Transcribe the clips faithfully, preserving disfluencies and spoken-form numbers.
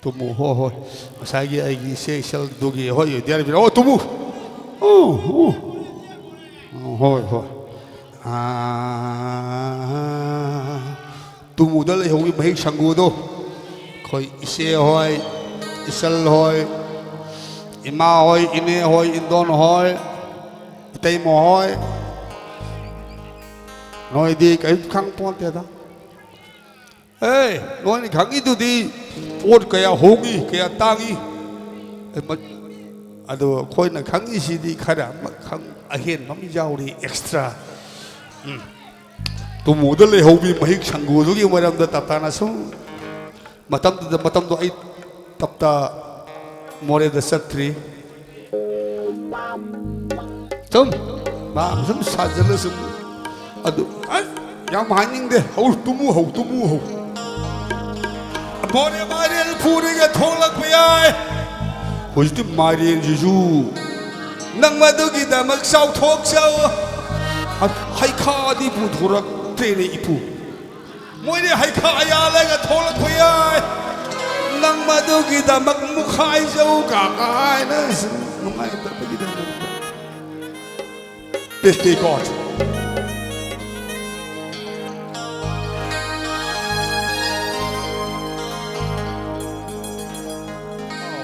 Tamu, ꯍꯣꯏ, ꯍꯣꯏ꯫ ꯉꯁꯥꯏꯒꯤ ꯑꯩꯒꯤ ꯏꯆꯦ ꯏꯆꯜꯗꯨꯒꯤ, ꯍꯣꯏ, ꯗꯤꯌꯥꯔ ꯕꯤꯔ, ꯑꯣ, ꯇꯨꯝꯃꯨ꯫ ꯑꯣ, ꯑꯣ꯫ ꯑꯣ, ꯍꯣꯏ, ꯍꯣꯏ꯫ ꯑꯥ, ꯇꯨꯝꯃꯨꯗ ꯂꯩꯍꯧꯔꯤ ꯃꯍꯤꯛ ꯁꯪꯒꯨꯗꯣ꯫ ꯑꯩꯈꯣꯏ ꯏꯆꯦ ꯍꯣꯏ, ꯏꯆꯜ ꯍꯣꯏ, ꯏꯃꯥ ꯍꯣꯏ, ꯏꯅꯦ ꯍꯣꯏ, ꯏꯟꯗꯣꯟ ꯍꯣꯏ, ꯏꯇꯩꯃ ꯍꯣꯏ꯫ ꯅꯣꯏꯗꯤ ꯀꯔꯤꯝ ꯈꯪ ꯄꯣꯟꯇꯦꯗ꯫ ꯑꯦ, ꯅꯣꯏꯅ ꯈꯪꯉꯤꯗꯨꯗꯤ ꯄꯣꯠ ꯀꯌꯥ ꯍꯣꯡꯉꯤ, ꯀꯌꯥ ꯇꯥꯡꯉꯤ꯫ ꯑꯦ, ꯃ-, ꯑꯗꯣ ꯑꯩꯈꯣꯏꯅ ꯈꯪꯉꯤꯁꯤꯗꯤ ꯈꯔ ꯑꯃ ꯈꯪ-, ꯑꯍꯦꯟꯕ ꯑꯃ ꯌꯥꯎꯔꯤ, extra꯫ ꯎꯝ꯫ ꯇꯨꯝꯃꯨꯗ ꯂꯩꯍꯧꯕꯤ ꯃꯍꯤꯛ ꯁꯪꯒꯨꯗꯨꯒꯤ ꯃꯔꯝꯗ ꯇꯞꯇꯥꯅ ꯁꯨꯝ, ꯃꯇꯝꯗꯨꯗ, ꯃꯇꯝꯗꯣ ꯑꯩ ꯇꯞꯇꯥ ꯃꯣꯔꯦꯗ ꯆꯠꯇ꯭ꯔꯤ꯫ ꯁꯨꯝ ꯃꯥ ꯁꯨꯝ ꯁꯥꯖꯜꯂ ꯁꯨꯝ꯫ ꯑꯗꯨ ꯑꯁ, ꯌꯥꯝ ꯍꯥꯏꯅꯤꯡꯗꯦ꯫ ꯍꯧ, ꯇꯨꯝꯃꯨ ꯍꯧ, ꯇꯨꯝꯃꯨ ꯍꯧ꯫ ꯃꯣꯔꯦ ꯃꯥꯏꯔꯦꯟ ꯄꯨꯔꯒ ꯊꯣꯛꯂꯛꯄ ꯌꯥꯏ꯫ ꯍꯧꯖꯤꯛꯇꯤ ꯃꯥꯏꯔꯦꯟꯁꯤꯁꯨ ꯅꯪ ꯃꯗꯨꯒꯤꯗꯃꯛ ꯆꯥꯎꯊꯣꯛꯆꯧ꯫ ꯍꯩꯈꯥꯗꯤ ꯄꯨꯊꯣꯔꯛꯇ꯭ꯔꯦꯅꯦ ꯏꯄꯨ꯫ ꯃꯣꯏꯗꯤ ꯍꯩꯈꯥ ꯌꯥꯜꯂꯒ ꯊꯣꯛꯂꯛꯄ ꯌꯥꯏ꯫ ꯅꯪ ꯃꯗꯨꯒꯤꯗꯃꯛ ꯃꯨꯛꯈꯥꯏꯖꯧ ꯀꯥꯏꯅ꯫ ꯅꯨꯡꯉꯥꯏꯇꯕꯒꯤꯗꯃꯛꯇ꯫ ꯄꯦꯁꯇꯤ ꯀꯣꯠ꯫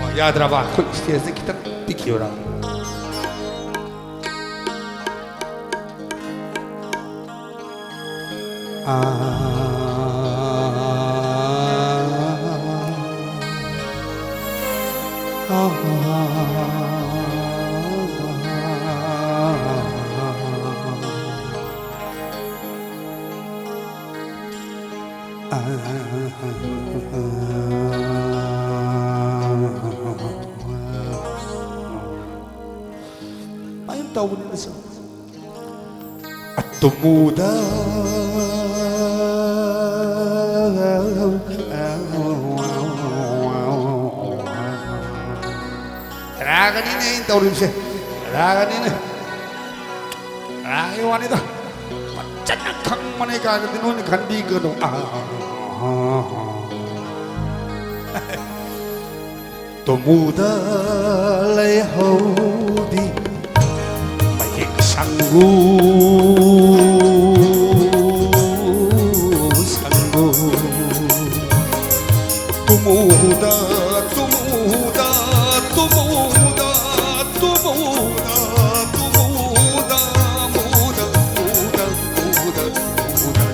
ꯑꯣ, ꯌꯥꯗ꯭ꯔꯕ? ꯑꯩꯈꯣꯏ stageꯁꯦ ꯈꯤꯇꯪ ꯄꯤꯛꯈꯤꯕ꯭ꯔꯥ? ꯑꯩꯅ ꯇꯧꯕꯅꯤꯅ ꯁꯨꯝ꯫ ꯑꯇꯨꯝꯃꯨꯗ꯫ ꯔꯥꯒꯅꯤꯅꯦ ꯑꯩꯅ ꯇꯧꯔꯤꯕꯁꯦ꯫ ꯔꯥꯒꯅꯤꯅꯦ꯫ ꯔꯥꯒꯤ ꯋꯥꯅꯤꯗ꯫ ꯐꯖꯅ ꯈꯪꯕꯅꯦ ꯀꯥꯏꯅꯗꯤ ꯅꯣꯏꯅ ꯈꯟꯕꯤꯒꯅꯨ꯫ ꯑꯥ, ꯑꯥ, ꯑꯥ, ꯑꯥ꯫ ꯇꯨꯝꯃꯨꯗ ꯂꯩꯍꯧꯗꯤ ꯃꯍꯤꯛ ꯁꯪꯒꯨ ꯁꯪꯒꯨ꯫ ꯇꯨꯝꯃꯨꯗ, ꯇꯨꯝꯃꯨꯗ, ꯇꯨꯝꯃꯨꯗ, ꯇꯨꯝꯃꯨꯗ, ꯇꯨꯝꯃꯨꯗ, ꯃꯨꯗ, ꯃꯨꯗ, ꯃꯨꯗ, ꯃꯨꯗ꯫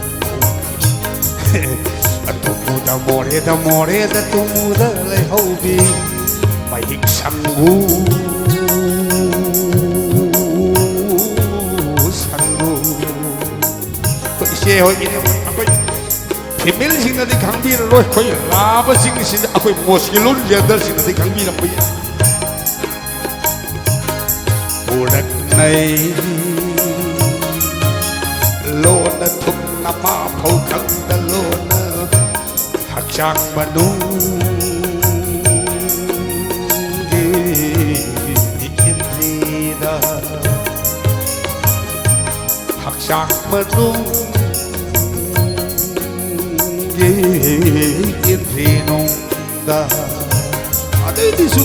ꯇꯨꯝꯃꯨꯗ ꯃꯣꯔꯦꯗ, ꯃꯣꯔꯦꯗ ꯇꯨꯝꯃꯨꯗ ꯂꯩꯍꯧꯕꯤ ꯃꯍꯤꯛ ꯁꯪꯒꯨ ꯁꯪꯒꯨ꯫ ꯑꯩꯈꯣꯏ ꯏꯆꯦ ꯍꯣꯏꯒꯤ ꯑꯩꯈꯣꯏ ꯐꯤꯃꯦꯜꯁꯤꯡꯅꯗꯤ ꯈꯪꯕꯤꯔꯔꯣꯏ, ꯑꯩꯈꯣꯏ ꯂꯥꯕꯁꯤꯡꯁꯤꯅ, ꯑꯩꯈꯣꯏ ꯃꯣꯁꯀꯤꯂꯣꯟ ꯖꯦꯟꯗꯔꯁꯤꯡꯅꯗꯤ ꯈꯪꯕꯤꯔꯝꯕ ꯌꯥꯏ꯫ ꯄꯨꯔꯛꯅꯩ ꯂꯣꯟꯅ ꯊꯨꯝꯅ ꯃꯥꯐꯧ ꯈꯪꯗ ꯂꯣꯟꯅ ꯍꯛꯆꯥꯡ ꯃꯅꯨꯡꯒꯤ ꯏꯟꯗ꯭ꯔꯤꯗ, ꯍꯛꯆꯥꯡ ꯃꯅꯨꯡꯒꯤ ꯏꯟꯗ꯭ꯔꯤ ꯅꯨꯡ ꯗ꯫ ꯑꯗꯩꯗꯤꯁꯨ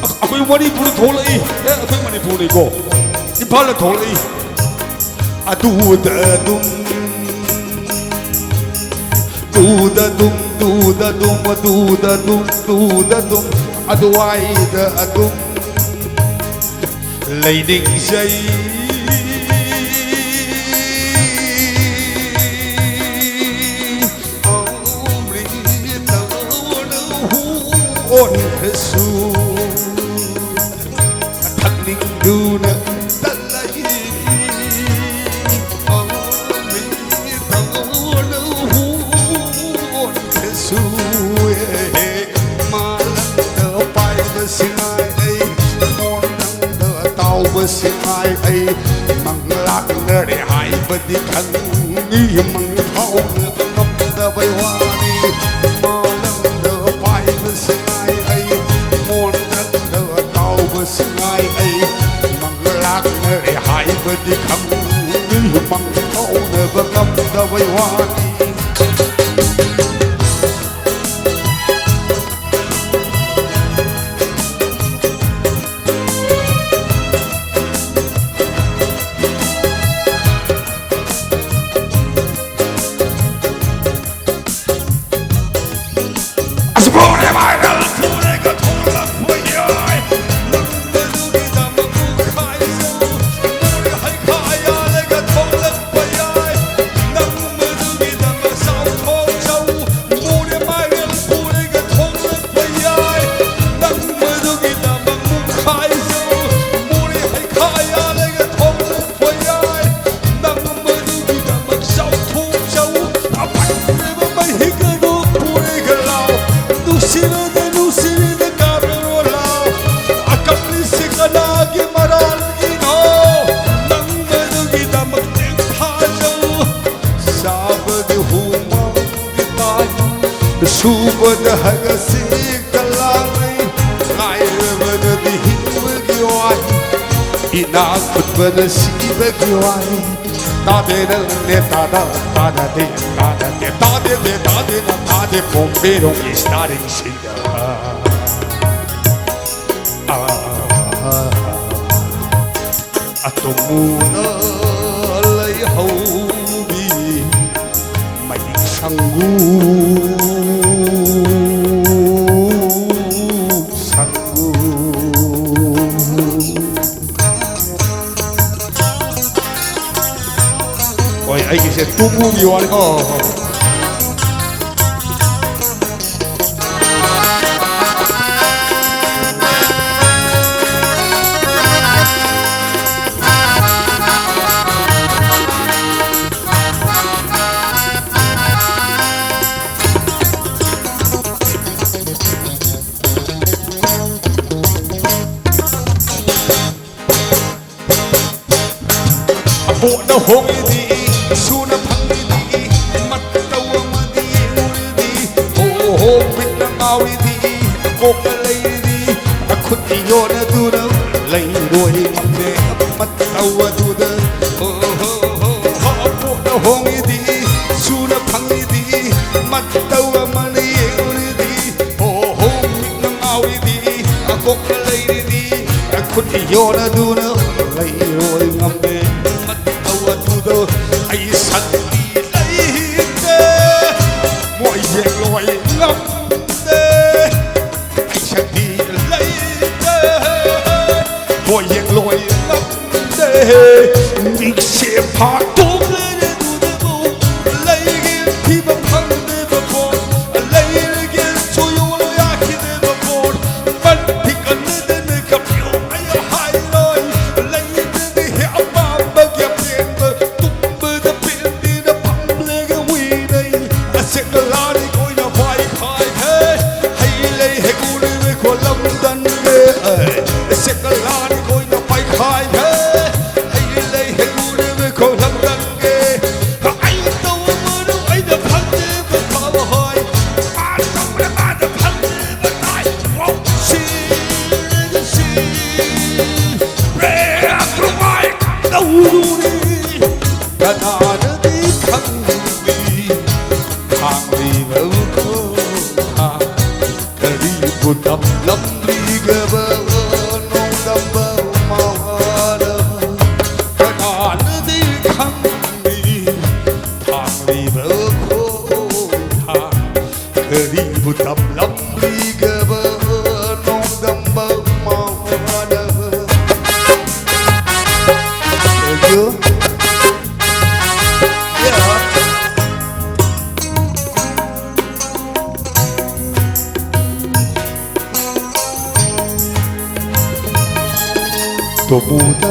ꯑꯩꯈꯣꯏ ꯃꯅꯤꯄꯨꯔ ꯊꯣꯛꯂꯛꯏ꯫ ꯑꯦ, ꯑꯩꯈꯣꯏ ꯃꯅꯤꯄꯨꯔꯅꯤꯀꯣ꯫ ꯏꯝꯐꯥꯜꯗ ꯊꯣꯛꯂꯛꯏ꯫ ꯑꯗꯨꯗ ꯑꯗꯨꯝ, ꯇꯨꯗ ꯑꯗꯨꯝ, ꯇꯨꯗ ꯑꯗꯨꯝ, ꯑꯗꯨꯗ ꯑꯗꯨꯝ, ꯇꯨꯗ ꯑꯗꯨꯝ, ꯑꯗꯨꯋꯥꯏꯗ ꯑꯗꯨꯝ ꯂꯩꯅꯤꯡꯖꯩ꯫ ꯑꯣꯟꯈ꯭ꯔꯁꯨ ꯊꯛꯅꯤꯡꯗꯨꯅ ꯇꯜꯂꯛꯏ꯫ ꯑꯣꯟꯈ꯭ꯔꯁꯨ ꯃꯥꯂꯪꯗ ꯄꯥꯏꯕꯁꯤꯡ ꯍꯥꯏ ꯑꯩ, ꯃꯣꯟꯗꯪꯗ ꯇꯥꯎꯕꯁꯤꯡ ꯍꯥꯏ ꯑꯩ, ꯃꯪ ꯂꯥꯛꯅꯔꯦ ꯍꯥꯏꯕꯗꯤ ꯈꯪꯉꯤ, ꯃꯪꯐꯥꯎꯅ ꯉꯝꯗꯕꯩ ꯋꯥꯅꯤ꯫ ꯃꯥꯂꯪꯗ ꯄꯥꯏꯕꯁꯤꯡ ꯍꯥꯏ ꯑꯩ, ꯃꯣꯟꯗꯪꯗ ꯇꯥꯎꯕꯁꯤꯡ ꯍꯥꯏ ꯑꯩ, ꯃꯪ ꯂꯥꯛꯅꯔꯦ ꯍꯥꯏꯕꯗꯤ ꯈꯪꯉꯤ, ꯃꯪꯐꯥꯎꯅꯕ ꯉꯝꯗꯕꯩ ꯋꯥꯅꯤ꯫ ꯑꯁ ꯃꯣꯔꯦ ꯃꯥꯏꯔꯦꯜ ꯄꯨꯔꯒ ꯊꯣꯛꯂꯛꯄ ꯌꯥꯏ꯫ ꯅꯪ ꯃꯗꯨꯒꯤꯗꯃꯛ ꯈꯥꯏꯖꯧ꯫ ꯃꯣꯔꯦ ꯍꯩꯈꯥ ꯌꯥꯜꯂꯒ ꯊꯣꯛꯂꯛꯄ ꯌꯥꯏ꯫ ꯅꯪ ꯃꯗꯨꯒꯤꯗꯃꯛ ꯆꯥꯎꯊꯣꯛꯆꯧ꯫ ꯃꯣꯔꯦ ꯃꯥꯏꯔꯦꯜ ꯄꯨꯔꯒ ꯊꯣꯛꯂꯛꯄ ꯌꯥꯏ꯫ ꯅꯪ ꯃꯗꯨꯒꯤꯗꯃꯛ ꯃꯨꯛꯈꯥꯏꯖꯧ꯫ ꯃꯣꯔꯦ ꯍꯩꯈꯥ ꯌꯥꯜꯂꯒ ꯊꯣꯛꯂꯛꯄ ꯌꯥꯏ꯫ ꯅꯪ ꯃꯗꯨꯒꯤꯗꯃꯛ ꯆꯥꯎꯊꯣꯛꯆꯧ꯫ ꯑꯄꯟꯕ ꯃꯍꯤꯛ ꯑꯗꯨ ꯄꯨꯔꯒ ꯂꯥꯎ꯫ ꯅꯨꯡꯁꯤꯕꯗ, ꯅꯨꯡꯁꯤꯕꯗ ꯀꯥꯞꯂꯔꯣ ꯂꯥꯎ꯫ ꯑꯀꯞꯂꯤꯁꯤ ꯀꯅꯥꯒꯤ ꯃꯔꯥꯜꯒꯤꯅꯣ? ꯅꯪ ꯃꯗꯨꯒꯤꯗꯃꯛ ꯇꯦꯛꯊꯥꯖꯧ꯫ ꯆꯥꯕꯗꯤ ꯍꯨꯃꯥꯡꯗꯤ ꯇꯥꯏ꯫ ꯁꯨꯕꯗ ꯍꯛꯆꯦꯛꯇ ꯂꯥꯡꯂꯤ꯫ ꯂꯥꯏꯔꯕꯗꯗꯤ ꯍꯤꯡꯕꯒꯤ ꯋꯥꯏ꯫ ꯏꯅꯥꯛ ꯈꯨꯟꯕꯅ ꯁꯤꯕꯒꯤ ꯋꯥꯏ꯫ ꯇꯥꯗꯦ ꯅꯪꯅꯦ ꯇꯥꯗ, ꯇꯥꯗꯗꯦ, ꯇꯥꯗꯗꯦ, ꯇꯥꯗꯦꯗꯦ, ꯇꯥꯗꯦꯅ ꯇꯥꯗꯦ ꯄꯣꯝꯕꯤꯔꯣꯡꯒꯤ starring singer꯫ ꯑꯇꯣꯝꯕꯨꯅ ꯂꯩꯍꯧꯕꯤ ꯃꯌꯦꯛ ꯁꯪꯒꯨ, ꯁꯪꯒꯨ꯫ ꯍꯣꯏ, ꯑꯩꯒꯤꯁꯦ ꯇꯨꯝꯕꯨꯒꯤ ꯋꯥꯅꯤꯀꯣ꯫ ꯑꯕꯣꯛꯅ ꯍꯣꯡꯉꯤꯗꯤ, ꯏꯁꯨꯅ ꯐꯪꯉꯤꯗꯤ, ꯃꯇꯧ ꯑꯃꯗꯤ ꯌꯦꯡꯉꯨꯔꯤꯗꯤ꯫ ꯍꯣ ꯍꯣ, ꯃꯤꯠꯅ ꯉꯥꯎꯔꯤꯗꯤ, ꯀꯣꯛꯅ ꯂꯩꯔꯤꯗꯤ, ꯈꯨꯠꯅ ꯌꯣꯟꯅꯗꯨꯅ ꯂꯩꯔꯣꯏ ꯉꯝꯗꯦ꯫ ꯃꯇꯧ ꯑꯗꯨꯗ, ꯍꯣ ꯍꯣ ꯍꯣ, ꯑꯕꯣꯛꯅ ꯍꯣꯡꯉꯤꯗꯤ, ꯏꯁꯨꯅ ꯐꯪꯉꯤꯗꯤ, ꯃꯇꯧ ꯑꯃꯅ ꯌꯦꯡꯉꯨꯔꯤꯗꯤ꯫ ꯍꯣ ꯍꯣ, ꯃꯤꯠꯅ ꯉꯥꯎꯔꯤꯗꯤ, ꯀꯣꯛꯅ ꯂꯩꯔꯤꯗꯤ, ꯈꯨꯠ ꯌꯣꯟꯅꯗꯨꯅ ꯂꯩꯔꯣꯏ ꯉꯝꯗꯦ꯫ ꯃꯇꯧ ꯑꯗꯨꯗ ꯑꯩ ꯁꯛꯇꯤ ꯂꯩꯇꯦ꯫ ꯃꯣꯏ ꯌꯦꯡꯂꯣꯏ ꯉꯝ ꯌꯦꯡꯂꯣꯏ ꯂꯝꯗꯦ꯫ ꯃꯤꯛꯁꯦ ꯐꯥꯛꯇꯣꯛꯂꯦ ꯑꯗꯨꯗꯕꯨ ꯂꯩꯒꯦ ꯊꯤꯕ ꯐꯪꯗꯦꯕꯀꯣ꯫ ꯂꯩꯔꯒꯦꯁꯨ ꯌꯣꯜꯂꯣ ꯌꯥꯈꯤꯗꯦꯕꯀꯣ꯫ ꯃꯟꯗꯤ ꯀꯟꯅꯗꯅ ꯀꯞꯄꯤꯌꯣ ꯑꯩ ꯍꯥꯏꯔꯣꯏ꯫ ꯂꯩꯗꯅ ꯍꯦꯛ ꯑꯄꯥꯝꯕꯒꯤ ꯑꯄꯦꯟꯕ ꯇꯨꯝꯕꯗ ꯄꯦꯟꯗꯦꯅ ꯐꯝꯂꯒ ꯎꯏꯅꯩ꯫ ꯑꯁꯦꯛ ꯂꯥꯅꯤ ꯀꯣꯏꯅ ꯄꯥꯏꯈꯥꯏꯈ꯭ꯔꯦ꯫ ꯍꯩ ꯂꯩ ꯍꯩꯀꯨ ꯂꯩꯕ ꯈꯣꯂꯝꯗꯟꯒꯦ꯫ ꯑꯦ, ꯑꯁꯦꯛ ꯂꯥꯅꯤ ꯀꯣꯏꯅ ꯄꯥꯏꯈꯥꯏꯈ꯭ꯔꯦ꯫ ꯍꯩ ꯂꯩ ꯍꯩꯀꯨ ꯂꯩꯕ ꯈꯣꯂꯝꯗꯟꯒꯦ꯫ ꯑꯩ ꯇꯧꯕ ꯃꯔꯨ ꯑꯩꯅ ꯐꯪꯗꯦꯕ ꯐꯕ ꯍꯣꯏ꯫ ꯃꯥꯅ ꯇꯧꯕꯅ ꯃꯥꯅ ꯐꯪꯗꯦꯕ ꯇꯥꯏ꯫ ꯋꯥꯎ, ꯁꯤ, ꯁꯤ꯫ ꯔꯦ, ꯀꯃꯥꯏ ꯇꯧꯔꯨꯅꯤ? ꯀꯅꯥꯅꯗꯤ ꯈꯪꯕꯤ? ꯈꯥꯡꯂꯤꯕ ꯈꯣꯡꯊꯥꯡ ꯀꯔꯤꯕꯨ ꯇꯝꯂꯝꯂꯤꯒꯕ ꯅꯣꯡꯗꯝꯕ ꯃꯋꯥꯅ? ꯀꯅꯥꯅꯗꯤ ꯈꯪꯕꯤ? ꯈꯥꯡꯂꯤꯕ ꯈꯣꯡꯊꯥꯡ ꯀꯔꯤꯕꯨ ꯇꯝꯂꯝꯂꯤꯒꯕ ꯅꯣꯡꯗꯝꯕ ꯃꯋꯥꯅ? Thank you. Yeah. ꯇꯣꯃꯨꯗ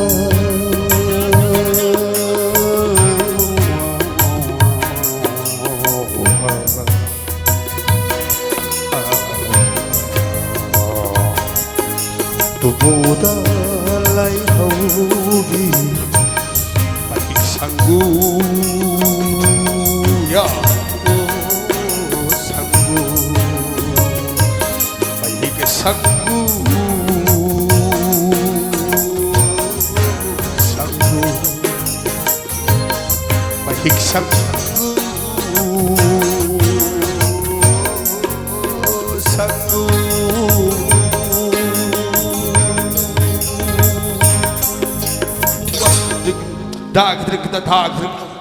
ꯇꯨꯄꯨꯗ ꯂꯩꯍꯧꯔꯤ ꯃꯍꯤꯛ ꯁꯪꯒꯨ꯫ ꯌꯥ, ꯁꯪꯒꯨ, ꯃꯍꯤꯛ ꯁꯪꯒꯨ, ꯁꯪꯒꯨ꯫ ꯃꯍꯤꯛ ꯁꯪꯒꯨ, ꯁꯪꯒꯨ꯫ ꯙꯥ ꯈꯤꯇꯪ ꯈꯤꯇꯪ ꯙꯥ ꯈꯤꯇꯪ